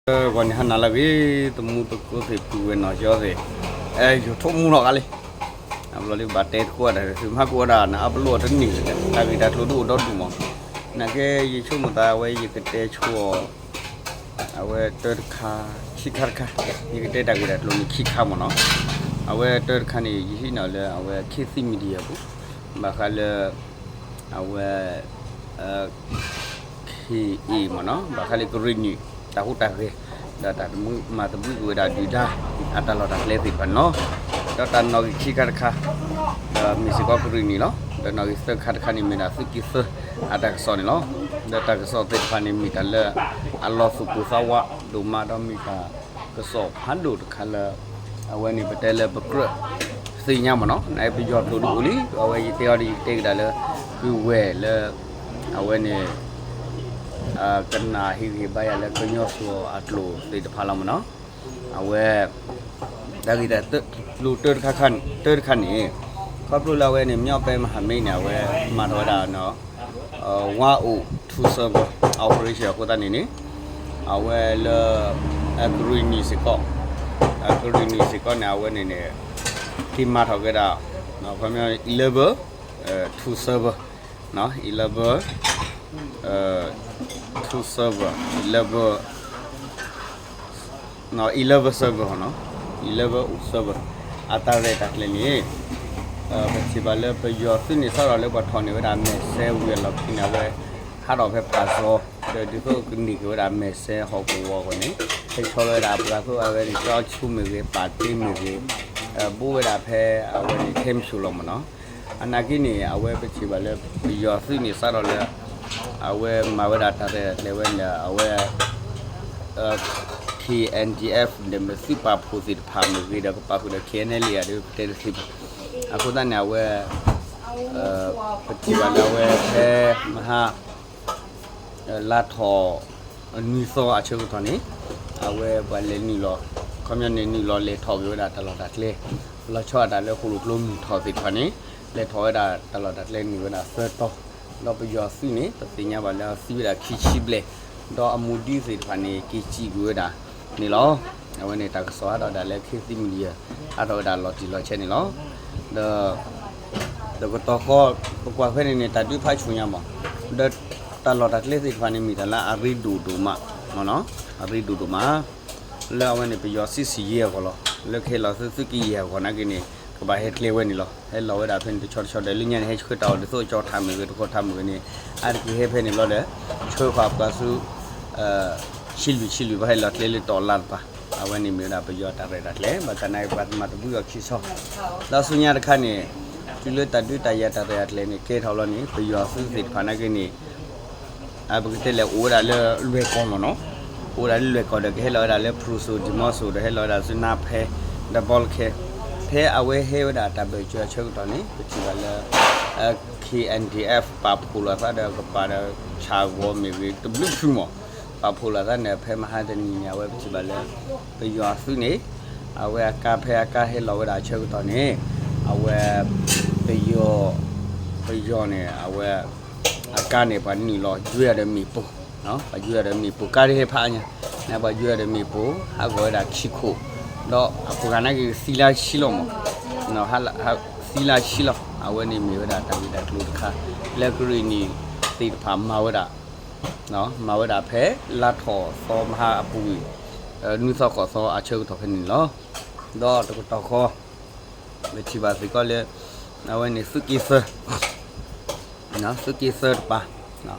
ဂီၤန့ၣ်ဟါနၤလၢအဂ့ၤ, သမူသကိးသ့ၣ် ပုၢ်ဝဲၢ်နီၢ်ကၠီသ့ၣ်, ယိၤထိၣ်မူထီၣ်ဂၤလံ. အဘျီလံဘၣ်တဲသကိးတၢ် သုမၤကိးဝဲဒၣ် နအပလီၢ်တန့ၢ်လၢၤ, တၢ်ဂ့ၢ်တၢ်ကျိၤဒ်အိၣ်ဒီဒူၣ်မး. နာ်က့ ယဆိကမိၣ်သး အဝဲယကတဲဆိ အဝဲတၢတခါ, ခံခါတခါ, ယကတဲတၢ်ဂ့ၢ်တၢ်ကျိၤန့ၣ်ခံခါမးနီၤ. အဝဲတၢတခါန့ၣ် ယဟံးန့ၢ်လၢအဝဲ ခေတ်သစ် Media ပူၤ, ဘၣ်ဃးလၢ အဝဲ ခ့အ့ၣ်မးနီၤ, ဘၣ်ဃးလၢကရ့ၣ်နံၣ် တၢ်ဟူးတၢ်ဂဲၤ, ဒီးတၢ်မၤသဘှံးကွံာ်ဝဲဒၣ်ဒုၣ်ဒါ အတၢ်လီၢ်တၢ်ကျဲသ့ၣ်တဖၣ်န့ၣ်လီၤ. ဒီးတၢ်နီၣ်ဂံၢ်ခံခါတခါ ဒီးမ့ၢ်စ့ၢ်ကီးကရ့ၣ်နံၣ်လီၤ. ဒီးနီၣ်ဂံၢ်သၢခါတခါန့ၣ် မ့ၢ်ဒၣ်သုးက့သၢအတၢ်ကစီၣ်န့ၣ်လီၤ. ဒီးတၢ်ကစီၣ်သ့ၣ်တဖၣ်န့ၣ် မ့ၢ်တၢ်လၢအလီၤသူၣ်ပိၢ်သးဝးဒိၣ်မး ဒီးမ့ၢ်တၢ်ကစီၣ်ဖးဒိၣ်တခါလၢ အဝဲန့ၣ်ပတဲလၢပကြၢးသ့ၣ်ညါမးနီၤ. နပယီၤကျိာ်ဒ်အိၣ်လံ, အဝဲယတဲအီၤဒီးယကတဲကဒါလၢ ပုၢ်ဝဲၢ်လၢ အဝဲန့ၣ် ကနၣ်ဟ့ၣ်ဂံၢ်ဟ့ၣ်ဘါယၤလၢကညီစိၤအကျိာ်သ့ၣ်တဖၣ်လီၤမးနီၤ. အဝဲ တၢ်ဂ့ၢ်တၢ်ကျိၤတၢတခါန့ၣ် ခီဖျိလၢအဝဲန့ၣ် မညီပဲမဟာမိတ်န့ၣ် အဝဲမၤထီၣ်ဝဲဒၣ် ဝါအိၣ်ထူဆၢဘၢ operation အဃိသတးန့ၣ်န့ၣ် အဝဲလၢ ကရ့ၣ်နံၣ်စ့ၢ်ကီး, ကရ့ၣ်နံၣ်စ့ၢ်ကီးန့ၣ် အဝဲန့ၣ်န့ၣ် က့ၤမၤထီၣ်က့ၤဒၣ် ခီပညီ eleven ထူဆၢဘၢ, eleven ထူဆၢဘၢ, eleven eleven server နီၤ, eleven server အတၢ်ရဲၣ်တၢ်ကျဲၤန့ၣ် ပထံၣ်ဘၣ်လၢပယီၤသုးန့ၣ် စးထီၣ်လၢပထီၣ်န့ၢ်ဝဲဒၣ်မဲာ်စဲဝံၤအလီၢ်ခံန့ၣ် အဝဲဟးထီၣ်ဖဲပာ်စီၤ, ဒီးဒ်သိးကန့ၢ်က့ၤဝဲဒၣ်မဲာ်စဲဟီၣ်ကဝီၤအဂီၢ်န့ၣ် ဟဲဆီလီၤဝဲဒၣ်ပှၤသိၣ်အဝဲန့ၣ် ကၠီဆူမ့ၢ်ဂ့ၤ ပာ်တ့မ့ၢ်ဂ့ၤ, ဘူးဝဲဒၣ်ဖဲအဝဲန့ၣ် ထဲမဆူၣ်လီၤမးနီၤ. အနာ်က့န့ၣ် အဝဲပထံၣ်ဘၣ်လၢ ပယီၤသုးန့ၣ် စးထီၣ်လၢ အဝဲမၤဝဲဒၣ်တၢ်ရဲၣ်တၢ်ကျဲၤဝဲန့ၣ် အဝဲ KNDF ဒီးမ့ၢ်သုးပာ်ဖှိၣ်သ့ၣ်တဖၣ်မ့ၢ်ဂ့ၤဒီး ကပာ်ဃုာ်ဒီး KNLA ဒီးပတဲတသ့ဘၣ်. အဃိသတးန့ၣ် အဝဲ ပထံၣ်ဘၣ်လၢအဝဲဖဲမဟါ လါထီၣ် နွံသီအဆၢကတီၢ်န့ၣ် အဝဲပှၤလဲၤနုာ်လီၤ, ခီပညီန့ၣ် နုာ်လီၤလဲၤထီၣ်က့ၤဝဲဒၣ်တၢ်လီၢ်တၢ်ကျဲ, လီၤဆီအတၢ်လၢဃိၣ်လိၣ်ကျိမုၢ်ထီၣ်သ့ၣ်တဖၣ်န့ၣ် လဲၤထီၣ်ဝဲဒၣ်တၢ်လီၢ်တၢ်ကျဲန့ၢ်ဝဲဒၣ်သၢတီၤ, ဒီးပယီၤသုးန့ၣ် ပသ့ၣ်ညါဘၣ်လၢအသံဝဲဒၣ်ခံဆံဘျဲၣ်, ဒီးအမူဒံးသ့ၣ်တဖၣ်န့ၣ် က့ၤစံးကွံာ်ဝဲဒၣ်န့ၣ်လီၤ. အဝဲန့ၣ်တၢ်ကစီၣ်ဟးထီၣ်ဒၣ်လၢ ခေတ်သစ် Media ဟးထီၣ်ဝဲဒၣ်လီၤတံၢ်လီၤဆဲးန့ၣ်လီၤ. ဒီး တကတီၢ်ဃီ ပကွၢ်ဖဲန့ၣ်န့ၣ် တၢ်ဒုးဖးဆူၣ်ညါမး, ဒီးတၢ်လီၢ်တၢ်ကျဲသ့ၣ်တဖၣ်န့ၣ် မ့ၢ်တၢ်လၢအရ့ဒိၣ်ဒိၣ်မး, အရ့ဒိၣ်ဒိၣ်မး လၢအဝဲန့ၣ် ပယီၤစံးစံးယဲၢ်အဂီၢ်လီၤ. လၢကဟဲလီၤသုးသုးက့ယဲၢ်အဂီၢ်နာ်က့န့ၣ် ကဘၣ်ဟဲကျဲဝဲန့ၣ်လီၤ. ဟဲလီၤဝဲဒၣ်ဖဲန့ၣ်တဆီတဆီဒီး လၢညါန့ၣ် ဟဲဆှၢတၢ်အီၣ်ဒ်သိးကၠီထးမ့ၢ်ဂ့ၤ တခီထးမ့ၢ်ဂ့ၤန့ၣ် အါတက့ၢ်ဟဲဖဲန့ၣ်ဘျီဒီး ဆှၢဃီၤပှၤဆူ ဆံးလွံၢ်ဆံးလွံၢ် ဘၣ်ဟဲလီၤကျဲလၢတီၢ်လါတပၤ, အဝဲန့ၣ်မ့ၢ်ဝဲဒၣ်ပယီၤတၢ်ရဲၣ်တၢ်ကျဲၤ ဘၣ်ဆၣ်နာ်က့ပှၤမၤသဘှံးအီၤခံဆီ, ဒီးဆူညါတခါန့ၣ် တုၤလၢတၢ်ဒုးတၢ်ယၤတၢ်ရဲၣ်တၢ်ကျဲၤန့ၣ် ကဲထီၣ်လီၤန့ၣ် ပယီၤသုးသ့ၣ်တဖၣ်နာ်က့န့ၣ် ပကတဲလဲၣ် အိၣ်ဝဲဒၣ်လၢလွဲၢ်ကီၢ်မ့ၢ်နီၤ, အိၣ်ဝဲဒၣ်လၢလွဲၢ်ကီၢ်ဒီး ကဟဲလီၤဝဲဒၣ်လၢဖရူၤစိၤ ဒံၤမီၤစိၤ ဒီးဟဲလီၤဝဲဒၣ်ဆူနါဖဲ ဒီးဘီလၢခဲ ဖဲအဝဲဟဲဝဲဒၣ်တၢ်ဘၢၣ်စၢၤအဆၢကတီၢ်န့ၣ် ပထံၣ်ဘၣ်လၢ K N D F ပာ်ဖှိၣ်လိာ်သးဒီးကပၤဒီးဆၣ်ဂီၤမ့ၢ်ဂ့ၤ တဘျုးဖုမး, ပာ်ဖှိၣ်လိာ်သးန့ၣ် ဖဲမဟါတနံၤန့ၣ် အဝဲပထံၣ်ဘၣ်လၢ ပယီၤသုးန့ၣ် အဝဲအကါဖဲအကါဟဲလီၤဝဲဒၣ်အဆၢကတီၢ်န့ၣ် အဝဲ ပယီၤ ပယီၤန့ၣ် အဝဲ အကါန့ၣ် ပှၤနုာ်လီၤယွဲအီၤဒီးမ့ၣ်ပိၢ်, ပှၤယွဲအီၤဒီးမ့ၣ်ပိၢ် ကါဒ်ဟဲဖးအါညါ, န့ၣ်ပှၤယွဲအီၤဒီးမ့ၣ်ပိၢ် ဟးဂီၤဝဲဒၣ်ခံခိၣ်, ဒီးအပှၤဂၤနာ်က့သံလၢဆံလီၤမး, သံလၢဆံလီၤ, အဝဲန့ၣ်မ့ၢ်ဝဲဒၣ်တၢ်ဂ့ၢ်တၢ်ကျိၤတခါ လၢကရ့ၣ်နံၣ်သ့ၣ်တဖၣ်မၤဝဲဒၣ် မၤဝဲဒၣ်ဖဲလါထီၣ်သီမဟါအပူၤကွံာ် နွံသီဃိးသီအဆၢကတီၢ်ဖဲန့ၣ်လီၤ. ဒီးတကတီၢ်ဃီ ပထံၣ်ဘၣ်စ့ၢ်ကီးလၢ အဝဲန့ၣ်သုးက့သၢ သုးက့သၢတပၤ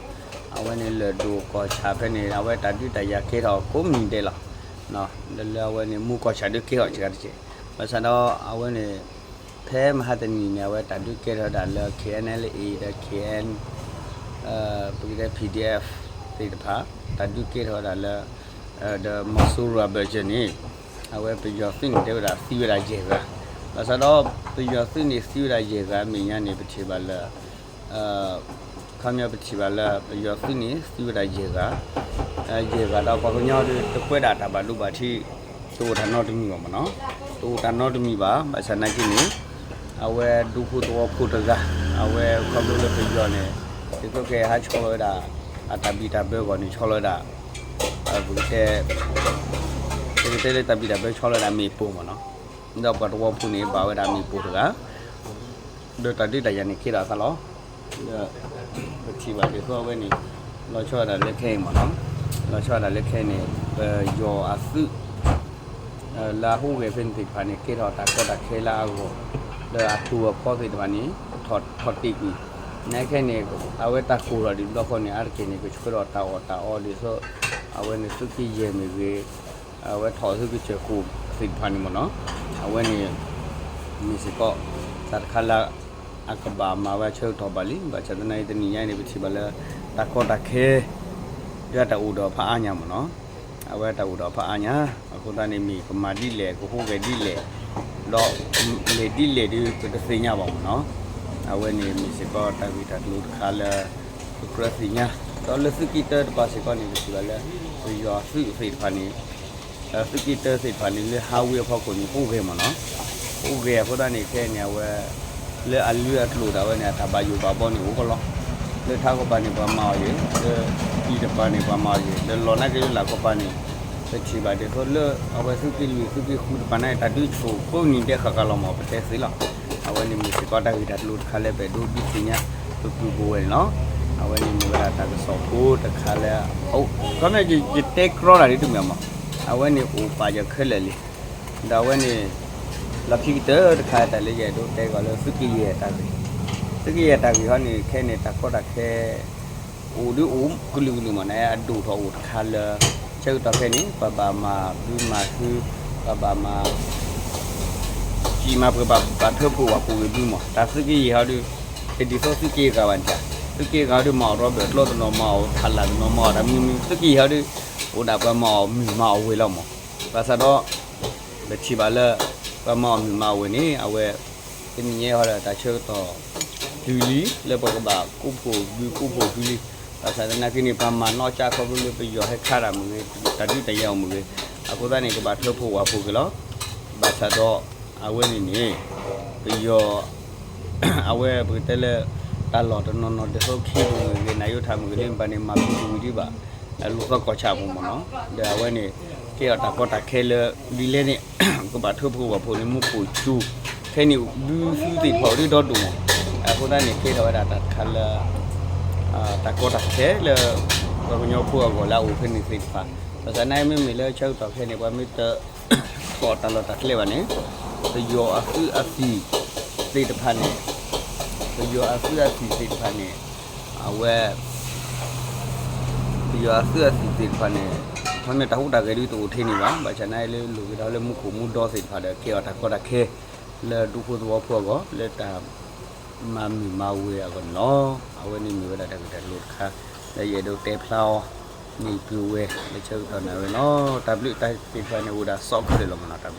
အဝဲန့ၣ်လၢၢ်ဒိၣ်ကီၢ်ဆၣ်ဖဲန့ၣ် အဝဲတၢ်ဒုးတၢ်ယၤကဲထီၣ်ကိးမုၢ်နံၤဒဲးလီၤ. လၢလၢအဝဲန့ၣ် မူကီၢ်ဆၣ်ဒုးကဲထီၣ်စှၤတက့ၢ်. ဘၣ်ဆၣ်ဒီးအဝဲန့ၣ် ဖဲမဟါတနံၤန့ၣ် အဝဲတၢ်ဒုးကဲထီၣ်ဝဲဒၣ်လၢ K N L A ဒီး K N ပကတဲ P D F သ့ၣ်တဖၣ် တၢ်ဒုးကဲထီၣ်ဝဲဒၣ်လၢ ဒီးမီၤစိရိၤအဘၢၣ်စၢၤန့ၣ် အဝဲပယီၤသုးန့ၣ်တဲဝဲဒၣ်သံဝဲဒၣ်ယဲၢ်ဂၤ, ဘၣ်ဆၣ်ဒီးပယီၤသုးန့ၣ်သံဝဲဒၣ်ယဲၢ်ဂၤအမဲာ်ညါန့ၣ် ပထံၣ်ဘၣ်လၢ ခီပညီပထံၣ်ဘၣ်လၢ ပယီၤသုးန့ၣ်သံဝဲဒၣ်ယဲၢ်ဂၤ, ယဲၢ်ဂၤဒီးပှၤကညီဒီးတကွဲးဒၣ်တၢ်ဘၣ်ဒိဘၣ်ထံး တအိၣ်တၢ်နီတမံၤဘၣ်မ့ၢ်နီၤ, တအိၣ်တၢ်နီတမံၤဘၣ်. ဘၣ်ဆၣ်နာ်က့န့ၣ် အဝဲဒူဖိသဝီဖိတဂၤ အဝဲခီဖျိလၢပယီၤန့ၣ် ဒ်သိးကဟဲဟးဆီလီၤဝဲဒၣ် အတၢ်ဘံၣ်တၢ်ဘၢအဂီၢ်န့ၣ် ဆီလီၤဝဲဒၣ် ပကတဲ ပကတဲလၢတၢ်ဘံၣ်တၢ်ဘၢဆီလီၤဝဲဒၣ်မ့ၣ်ပိၢ်မ့ၢ်နီၤ, ဒီးပှၤသဝီဖိန့ၣ် ဘၣ်ဝဲဒၣ်မ့ၣ်ပိၢ်တဂၤ, ဒီးတၢ်ဒုးတၢ်ယၤန့ၣ်ကဲထီၣ်အသးလီၤ. ဒီး ပထံၣ်ဘၣ်ဒ်သိးအဝဲန့ၣ် လီၤဆီဒၣ်တၢ်လၢခဲအံၤမ့ၢ်နီၤ, လီၤဆီဒၣ်တၢ်လၢခဲအံၤန့ၣ် ပယီၤအသုး လၢအဟူးဂဲၤဖဲန့ၣ်သ့ၣ်တဖၣ်န့ၣ် ကဲထီၣ်တၢ်ကီတၢ်ခဲလၢအဂီၢ်, လၢအတိၤအဖီသ့ၣ်တဖၣ်န့ၣ် ထီၣ်တ့ၢ်ကွံာ်, နာ်က့န့ၣ် အဝဲတၢ်ကိၢ်ထီၣ်ဒံးဘျီဃီန့ၣ် အါတက့ၢ်န့ၣ် ကဆှၢထီၣ်တၢ်အီၣ်တၢ်အီဒ်သိး အဝဲန့ၣ်သုးက့ယဲၢ်မ့ၢ်ဂ့ၤ, အဝဲထီၣ်သုးက့စၢၢ်ခိၣ်သ့ၣ်တဖၣ်န့ၣ်မ့ၢ်နီၤ, အဝဲန့ၣ် မ့ၢ်စ့ၢ်ကီး တၢ်တခါလၢ အကဘၣ်မၤဝဲဆၢကတီၢ်ဘၣ်လံ, ဘၣ်ဆၣ်သနာ်က့တနံၤညါအံၤန့ၣ် ပထံၣ်ဘၣ်လၢ တၢ်ကီတၢ်ခဲ ဒ်တၢ်အိၣ်ဒီးဖးအါညါမ့ၢ်နီၤ, အဝဲတၢ်အိၣ်ဒီးဖးအါညါ, အဃိသတးန့ၣ် မ့ၢ်ကမၤဒ်လဲၣ် ကဟူးဂဲၤဒ်လဲၣ် ဒီး လဲၤဒ်လဲၣ်ဒ် ပတသ့ၣ်ညါဘၣ်မ့ၢ်နီၤ, အဝဲန့ၣ်မ့ၢ်စ့ၢ်ကီးတၢ်ဂ့ၢ်တၢ်ကျိၤတခါလၢ ပကြၢးသ့ၣ်ညါ, ဒီးလၢသုးက့တၢတပၤစ့ၢ်ကီးန့ၣ် ပထံၣ်ဘၣ်လၢ ပယီၤသုးသ့ၣ်တဖၣ်န့ၣ် သုးက့တၢသ့ၣ်တဖၣ်န့ၣ် လၢဟးဝ့အဖီခိၣ်န့ၣ် ဟူးဂဲၤမ့ၢ်နီၤ, ဟူးဂဲၤအဃိသတးန့ၣ် ခဲအံၤန့ၣ် အဝဲ လၢအလုၢ်အကျိၤဒၣ်ဝဲန့ၣ် အတၢ်ဘၣ်ယိၣ်ဘၣ်ဘီန့ၣ်အိၣ်ကလီၤ, လၢထးကီၢ်ပၤန့ၣ် ပှၤမၤအီၤယဲၢ်, လၢအံၤတပၤန့ၣ် ပှၤမၤအီၤယဲၢ်, လၢလီၤနာ်က့လၢလၢ်ကီၢ်ပၤန့ၣ် ပထံၣ်ဘၣ်ဒ်သိးလၢ အဝဲသုးက့လွံၢ်သုးက့ဃုတပၤန့ၣ် တၢ်ဒုးဆူၣ်ကိးနံၤဒဲးဃၣ်ဃၣ်လီၤမ့ၢ် ပတဲသ့လီၤ, အဝဲန့ၣ်မ့ၢ်စ့ၢ်ကီးတၢ်ဂ့ၢ်တၢ်ကျိၤတခါလၢပအဲၣ်ဒိးဒုးသ့ၣ်ညါ ပပုၢ်ပဝဲၢ်န့ၣ်လီၤ, အဝဲန့ၣ်မ့ၢ်ဝဲဒၣ်တၢ်ကစီၣ်ဖိတခါလၢ ခီဖျိယတဲကြီတၢ်ဒ်တမ့ၢ်မ့ၢ်, အဝဲန့ၣ်အိၣ်ပာ်ယၤခဲလၢာ်လံ, ဒီးအဝဲန့ၣ် လီၢ်ခံကတၢၢ်တခါတၢ်လၢယအဲၣ်ဒိးတဲကီးလၢသုးက့ယဲၢ်တၢ်ဂ့ၢ်, သုးက့ယဲၢ်တၢ်ဂ့ၢ်ဟီန့ၣ် ခဲန့ၣ် တၢ်ကီတၢ်ခဲ အိၣ်ဒုးအိၣ်ကလုာ်ကလုာ်မ့ၢ်န့ၣ် အဒိၣ်ထီၣ်အိၣ်တခါလၢ ဆၢကတီၢ်ခဲန့ၣ် ပှၤဘၣ်မၤဘုမၤဟု, ပှၤဘၣ်မၤ စံးမၤပှဲၤဘၣ် ဘၣ်ထၢဖှိၣ်ဝၣ်ဖှိၣ်ဂ့ၤဘုမ့ၢ် တၢ်သုးက့ယဲၢ်ဟီဒုး တဒ်သိးသုးက့ဂၤဘၣ်န့ၣ်, သုးက့ဂၤဒုးမၤအီၤရီဘၢၣ်ကျိတနီၤ မၤအီၤထးလၢ်တနီၤ မၤအီၤတၢ်မနုၤမနုၤ သုးက့ယဲၢ်ဟီဒုး အိၣ်ဒၣ်ပှၤမၤအီၤမုၢ်မၤအီၤဝဲလီၤမ့ၢ်, ဘၣ်ဆၣ်ဒီး ပထံၣ်ဘၣ်လၢ ပှၤမၤအီၤမုၢ်မၤအီၤဝဲန့ၣ် အဝဲ တနံၤညါဟီဒီးတၢ်ဆၢကတီၢ် တုၤလံ လၢပကဘၣ်ကိးဖှိၣ်ဘုကိးဖှိၣ်ဟုလံ, ဘၣ်ဆၣ်သနာ်က့န့ၣ် ပှၤမၤနီၢ်ကၠၢ်ခီဖျိလၢပယီၤဟဲခးတၢ်မ့ၢ်ဂ့ၤ တၢ်ဒုးတၢ်ယၤအီၤမ့ၢ်ဂ့ၤ, အဃိသတးန့ၣ် ကဘၣ်ထၢဖှိၣ်ဝၣ်ဖှိၣ်က့ၤလီၤ, ဘၣ်ဆၣ်ဒီး အဝဲန့ၣ်န့ၣ် ပယီၤ အဝဲပကတဲလၢ တၢ်လီၢ်တနီၤနီၤ ဒ်သိးခ့ပူၤမ့ၢ်ဂ့ၤ နၢ်ယိထၣ်မ့ၢ်ဂ့ၤ လၢပှၤန့ၣ် မၤဖုတဝံၤဒံးဘၣ် အလူၤသီကီၢ်ဆၣ်ပူၤမ့ၢ်နီၤ, ဒီးအဝဲန့ၣ် ကဲထီၣ်တၢ်ကီတၢ်ခဲလၢ ဒ်လဲၣ်န့ၣ် ကဘၣ်ထၢဖှိၣ်ဝၣ်ဖှိၣ်န့ၣ် မူခိၣ်စူၤ ခဲန့ၣ် ဒုးသုးသ့ၣ်တဖၣ်အိၣ်ဒံးဒီဒူၣ်မး, အဃိသတးန့ၣ် ကဲထီၣ်ဝဲဒၣ်တၢ်တခါလၢ တၢ်ကီတၢ်ခဲလၢ ပှၤကညီဖိအဂီၢ်လၢအအိၣ်ဖဲန့ၣ်သ့ၣ်တဖၣ်, ဘၣ်ဆၣ်သနာ်က့မ့မ့ၢ်လၢဆၢကတီၢ်ခဲန့ၣ် ပှၤမ့ၢ်တ ထီၣ်တၢ်လီၢ်တၢ်ကျဲဘၣ်န့ၣ် ပယီၤအသုးအသံၣ်သ့ၣ်တဖၣ်န့ၣ် ပယီၤအသုးအသံၣ်သ့ၣ်တဖၣ်န့ၣ် အဝဲ ပယီၤအသုးအသံၣ်သ့ၣ်တဖၣ်န့ၣ် ခီမ့ၢ်တၢ်ဟူးတၢ်ဂဲၤဒုးတအိၣ်ထဲန့ၣ်ဘၣ်, ဘၣ်ဆၣ်သနာ်က့လၢလိၣ်က့ၤဒီးလၢမူခိၣ်မူဒီသ့ၣ်တဖၣ်ဒီး ကဲအီၤတၢ်ကီတၢ်ခဲ လၢဒူဖိသဝီဖိအဂီၢ် လၢတၢ်မၤမုာ်မၤဝဲအဂီၢ်န့ၣ်လီၤ. အဝဲန့ၣ်မ့ၢ်ဝဲဒၣ်တၢ်ဂ့ၢ်တၢ်ကျိၤတခါ လၢယအဲၣ်ဒိးတဲဖျါအီၤ န့ၢ်ပုၢ်ဝဲၢ်လၢဆၢကတီၢ်နၣ်ဝဲလီၤ. တၢ်ဘျုးတၢ်သ့ၣ်တဖၣ်န့ၣ် အိၣ်ဒၣ်စီးခဲလၢာ်လီၤမ့ၢ်နီၤ.